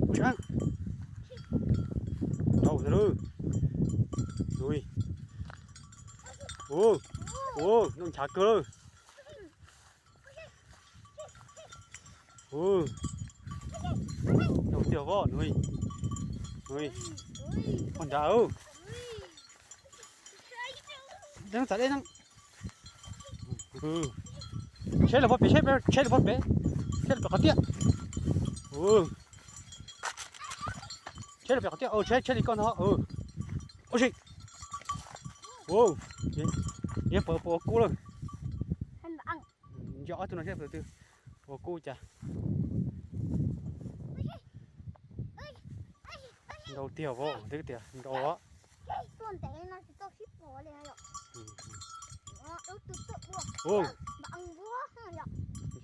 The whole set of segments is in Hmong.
Ua tsaug ntau ntag lauj. Ui, ua, ua, noj nchav kawg lawm. Ua, noj tiag vos, ua, ua, poj nrad. Txav dej na. Tsheb lawm pob pem, tsheb lawm pob pem, tsheb lawm pem qhov tiaj. Tsheb lawm pem qhov tiaj, tsheb, tsheb li koj ntag. Ua si. Ua, yog puas ua kub lawm. Nco ob tug no seb puas ua kub cas. Ntau tiag vos, twb tias ntau.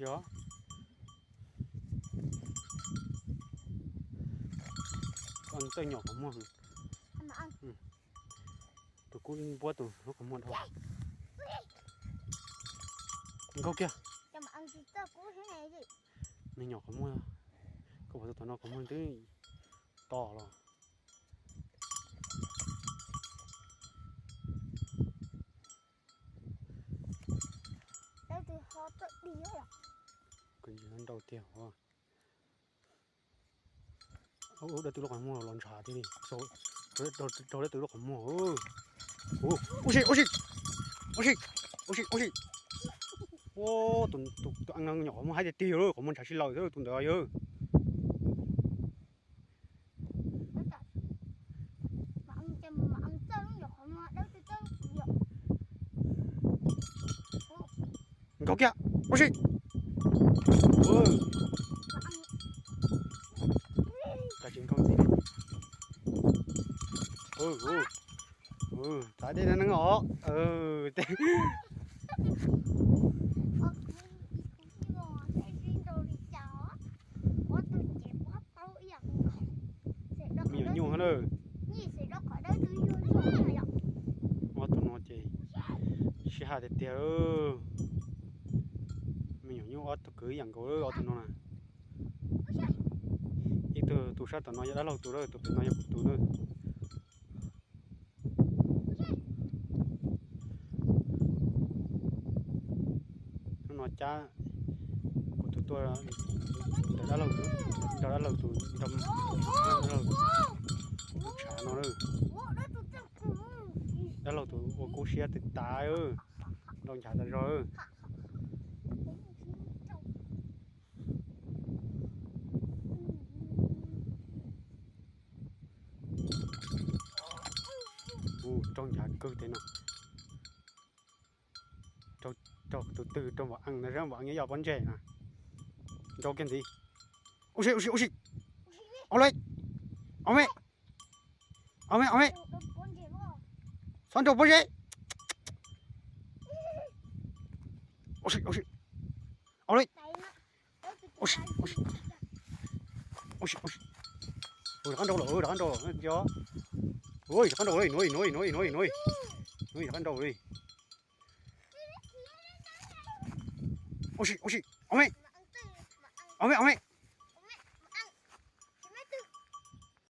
Yog. Koj txawj nyom qhov muag. Tus kub npuab tus lub qhov muag dhau. Nkaug kiag. Me nyuam qhov muag, koj pom tus tom no qhov muag twb to los. Nrau tiag. Dawb tw lub qhov muag los ntshav tiag li. Raug dawb tw lub qhov muag. Ua si, ua si, ua si, ua si, ua si. Tus, tus, tus nyuam qhov muag haib tiag tiag, qhov muag ntshav sib laws xwb tus ntawd yog. Nkaug kiag, ua si. Tsis nkaug ntxiv. Txav dej neeg os. Me nyuam nyuj na. Ob tug no ces sib haj tiag tiag. Me nyuam nyuj ob tug kwv ib yam nkaus ob tug no na. Ib tug tus sab tom no yog dab laug tus, tus pem no yog kuv tus na. Hnub no cab kuv tus tuaj nrog dab laug, nrog dab laug tus, nrog dab laug tus tshav no. Dab laug tus ua kub siab tas tas, nrau nchav tas zog. Ua rau nchav kawg tiag no. Rau tus twg, rau Vam Ees na, Vam Ees nyob yog pob ntseg na. Nrau kiag ntxiv. Ua si, ua si, ua si. Au le. Au me. Au me, au me. Txhob nrau pob zeb. Ua si, ua si. Au le. Ua si, ua si. Ua si, ua si. Ua rov qab nrau lawm, rov qab nrau lawm. Ua rov qab nrau li, nuav, nuav, nuav, nuav, nuav. Nuav rov qab nrau li. Ua si, ua si. Au me. Au me, au me.